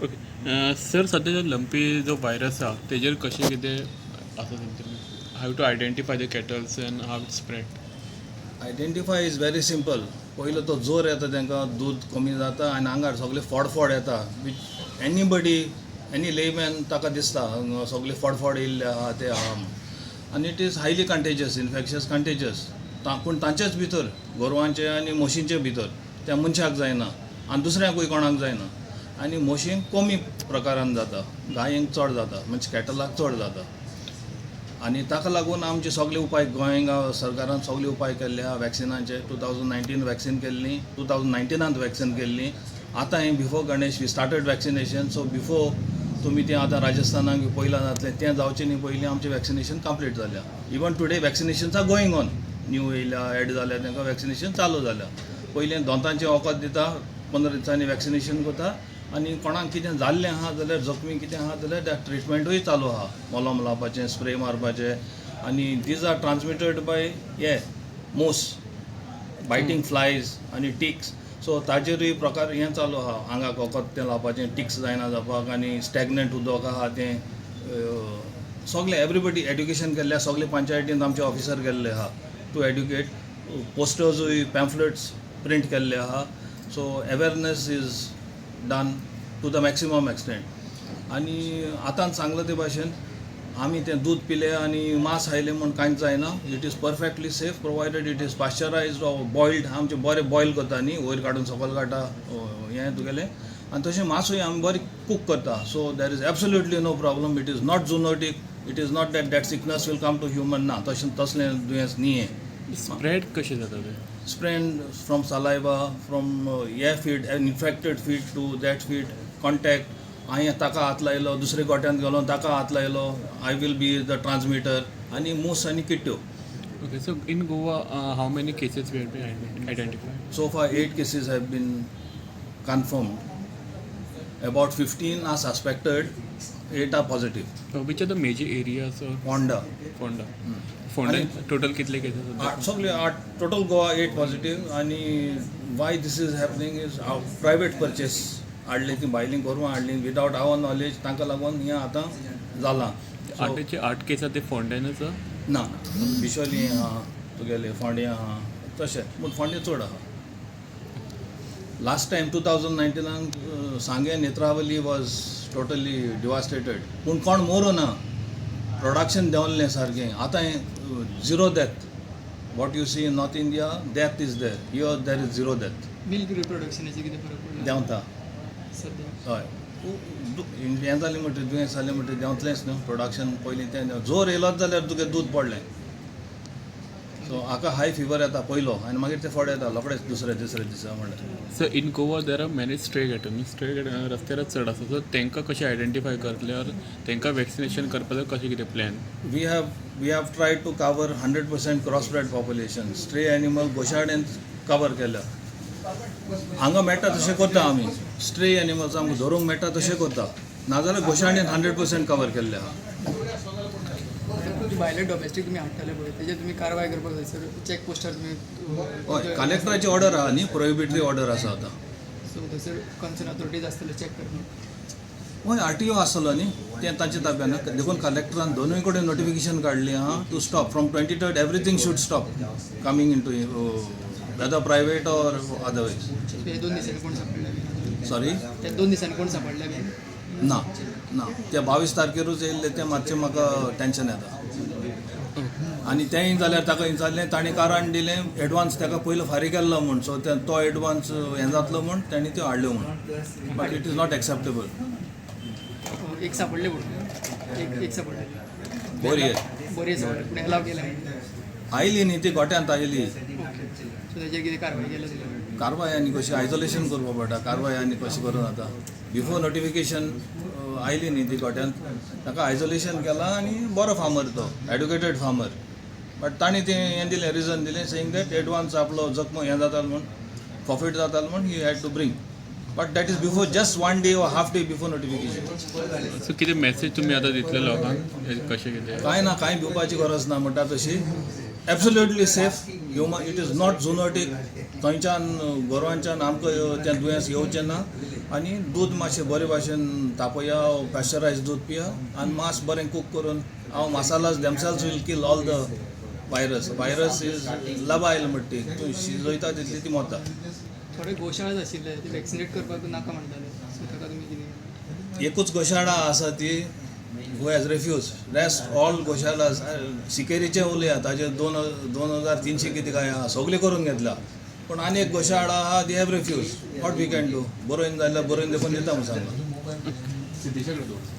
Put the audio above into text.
Okay sir, सद्या lumpy जो virus आहा तेजेर कशें कितें आसा तुमचें, how to identify the cattles and how it spread? Identify is very simple. पयलो तो जोर येता तांकां, दूद कमी जाता आनी आंगार सगळे फोडफोड येता, which anybody, any layman ताका दिसता, हांगा सगळे फोडफोड येयल्ले आहा ते आहा म्हूण. आनी it is highly contagious, infectious, contagious, पूण तांचेच भितर, गोरवांचे आनी म्हशींचे भितर. त्या मनशाक जायना आनी दुसऱ्याकूय कोणाक जायना. आनी म्हशींक कमी प्रकारान जाता, गायेंक चड जाता, म्हणजे कॅटलाक चड जाता. आनी ताका लागून आमचे सगळे उपाय गोंयांत सरकारान सगळे उपाय केल्ले आहा वॅक्सिनाचे. 2019 वॅक्सिन केल्ली, 2019नांत वॅक्सिन केल्ली. आतां हें before Ganesh we started vaccination, so before तुमी तें आतां राजस्थानाक पयलां जातलें, तें जावचें न्ही पयलीं आमचें वॅक्सिनेशन कंप्लीट जाल्या. Even today vaccinations are going on. New येयल्या, एड जाल्या, तांकां वॅक्सिनेशन चालू जाल्या. पयलीं दोतांचें वखद दिता, 15 दिसांनी वॅक्सिनेशन करता. आनी कोणाक कितें जाल्लें आहा जाल्यार, जखमी कितें आहा जाल्यार त्या ट्रिटमेंटूय चालू आहा, मलम लावपाचें, स्प्रे मारपाचें. आनी these are transmitted by हे मूस, बायटींग फ्लायज आनी टिक्स. सो ताजेरूय प्रकार हें चालू आहा, आंगाक वखद तें लावपाचें, टिक्स जायना जावपाक. आनी स्टॅग्नंट उदक आहा तें सगलें एवरीबडी एड्युकेशन केल्लें आहा. सगले पंचायतीन आमचे ऑफिसर गेल्ले आहा टू एड्युकेट, पोस्टर्सूय, पॅम्फलेट्स प्रिंट केल्ले आहा. So awareness is done to the maximum extent. आनी आतां सांगलां ते भाशेन, आमी तें दूद पिले आनी मांस खायलें म्हूण कांयच जायना. It is perfectly safe provided it is pasteurized or boiled. आमचें बरें बॉयल करता न्ही, वयर काडून सकयल काडटा हें तुगेलें. आनी तशें मासूय आमी बरें कूक करता. So there is absolutely no problem. It is not zoonotic. It is not that that sickness will come to human. ना, तशें तसलें दुयेंस न्ही हें. स्प्रेड कशें जाता तें? Spread from saliva, from हे feed, infected feed to that feed, contact. हांवें ताका हात लायलो, दुसरे गोट्यांत गेलो, ताका हात लायलो, I will be the transmitter. आनी मूस आनी किट्ट्यो. Okay, so in Goa, how many cases we have been identified? So far, eight cases have been confirmed. About 15 are suspected, eight are positive. Which are the major areas? Ponda. Ponda. Ponda total कितले cases? आठ, सगळे आठ. Total Goa eight positive. आनी why this is happening is private purchase हाडली ती, भायलीं गोरवां हाडली विदावट our knowledge. तांकां लागून हें आतां जालां. So, आठाचे आठ केस आसा ते फोंड्यान आसा? ना, बिशोली आहा तुगेले, फोंड्यां आहा तशें, पूण फोंडें चड आहा. लास्ट टायम 2019नान सांगें, नेत्रावली वॉज टोटली डिवास्टेटेड, पूण कोण मोरो ना, प्रोडक्शन देंवलें सारकें. आतां zero death. What you see in North India, death is there, here there is zero death. Milk रिप्रोडक्शनाचे कितें फरक पडला? देंवता. सद्या? हय, हें जालें म्हणटकीर, दुयेंस जालें म्हणटकीर देंवतलेंच न्हू प्रोडक्शन. पयलीं तें जोर येयलोच जाल्यार तुगे दूद पडलें. सो हाका हाय फिवर येता पयलो आनी मागीर ते फोड येता रोखडेच दुसऱ्या तिसऱ्या दिसा म्हणल्यार. So in Goa there are many stray cattle, means stray cattle रस्त्यारच चड आसा. सो तांकां कशें आयडेंटिफाय करतले ऑर तांकां वॅक्सिनेशन करपाचो कशें कितें plan? We have tried to cover 100% crossbred population. Stray animal गोशाळेन cover केल्या. हांगा मेळटा तशें करता आमी. स्ट्रे एनिमल्स आमकां धरूंक मेळटा तशें करता, नाजाल्यार गोशाळेन 100% कवर केल्ले आहा. आतां भायले डॉमेस्टीक तुमी हाडटाले पळय, तेजेर तुमी कारवाय करपाक जाय सर, चॅक पोस्टार तुमी हय, कलेक्टराची ऑर्डर आहा न्ही, प्रोहिबिटरी ऑर्डर आसा आतां. सो थंयसर कन्सर्न ऑथॉरिटीज आसतले चॅक करपाक? हय, आरटीओ आसतलो न्ही, तें तांच्या ताब्यान. देखून कलेक्टरान दोनूय कडेन नोटिफिकेशन काडली आहा to stop from 23rd. Everything should stop coming into, whether private or otherwise. हे 2 दिसांनी कोण सांपडले बी? सॉरी? ते 2 दिसांनी कोण सांपडले बी? ना ना, ते 22 तारखेरूच येयल्ले, तें मातशें म्हाका टेंशन येता. आनी तेंय जाल्यार ताका विचारलें, ताणें कारण दिलें, एडवान्स ताका पयलो फारीक केल्लो म्हूण. सो ते तो एडवान्स हें जातलो म्हूण तांणी त्यो हाडल्यो म्हूण, but it is not acceptable. एक सांपडले, पूण एक एक सांपडले. बोरये. बरी सांपडले, पूण एलाव केलें? आयली न्ही ती, गोट्यांत आयली. सो तेजेर कितें कारवाय केल्या तुमी? कारवाय आनी कशी? आयसोलेशन करपा पडटा. कारवाय आनी कशी करून? आतां बिफोर नोटिफिकेशन आयली न्ही ती गोट्यांत, ताका आयसोलेशन केलां. आनी बरो फार्मर तो, एड्युकेटेड फार्मर, बट ताणें तें हें दिलें, रिजन दिलें, सेईंग that advance आपलो जखम हें जातालो म्हूण, फॉफिट जातालो म्हूण he had to bring, but that is before just one day or half day before notification. So कितें मॅसेज तुमी आतां दितले लोकांक, हे कशें कितें? कांय ना, कांय भिवपाची गरज ना. म्हणटा तशी absolutely safe human. It is not zoonotic. थंयच्यान गोरवांच्यान आमकां तें दुयेंस येवचें ना. आनी दूद मातशें बरे भाशेन तापया, पॅश्चरायज दूद पिया आनी मांस बरें कूक करून. हांव masalas themselves will kill all the virus. Virus is labile म्हणटा ती. तूं शिजयता तितली ती मरता. थोडे गोशाळाच आशिल्ले, ते वॅक्सिनेट करपाक नाका म्हणटाले, सो ताका तुमी कितें? एकूच गोशाळा आसा ती who has refuse. Rest all Goshala, सिकेरीचे उलया, ताजे 2300 कितें काय आहा, सगळें करून घेतला. पूण आनी एक गोशाळा आहा, they have refuse. What we can do? बरोवन जाल्यार बरोवन देखून दिता म्हूण सांगलां. सिद्धेशा कडेन दवर.